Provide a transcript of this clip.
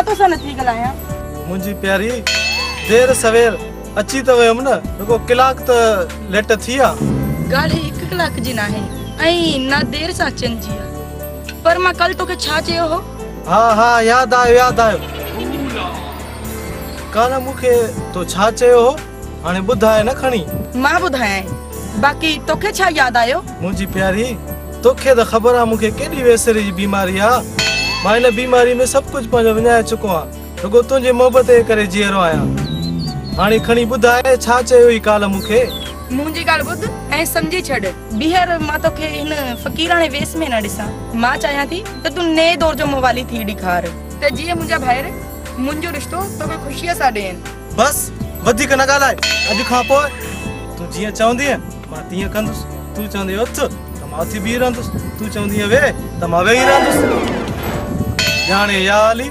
توسان نٿي ڳالهايان. منهنجي پياري، دير سوير اچي ته ويم نه، رڳو ڪلاڪ ته ليٽ ٿي آ. ڳالهه هڪ ڪلاڪ جي ناهي ۽ نه دير سان اچڻ جي آ. پر مان ڪالهه توکي ڇا چيو هو؟ ها ها ياد آيو ياد آيو. ڪالهه مون کي تو ڇا چيو هو؟ هاڻي ٻڌاء نه کڻي. مان ٻڌايانء، باقي توکي ڇا ياد آيو؟ منهنجي پياري، توکي ته خبر آ مون کي ڪيڏي ويسري جي بيماري آ. مان ان بيماري ۾ سڀ ڪجهه پنهنجو وڃائي چڪو آن. رڳو تنهنجي محبت جي ڪري جيئرو آهيان. هاڻي کڻي ٻڌاء ڇا چيو هئي ڪالهه مون کي؟ منهنجي ڳالهه ٻڌ ۽ سمجهي ڇڏ. ٻيهر مان توکي هن فقيراڻي ويس ۾ نه ڏسان. مان چاهيان ٿي ته تون نئين دور جو موالي ٿي ڏيکار. ته جيئن منهنجا ڀائر منهنجو رشتو توکي خوشيء سان ڏين. بس وڌيڪ نه ڳالهاء. اڄ کان پوء تون جيئن چوندينء مان تيئن ڪندس. تون چوندينء اٿ ته مان اٿي بيهي رهندس. تون چوندينء ويهه ته مان ويهي رهندس. ڄاڻي يا علي.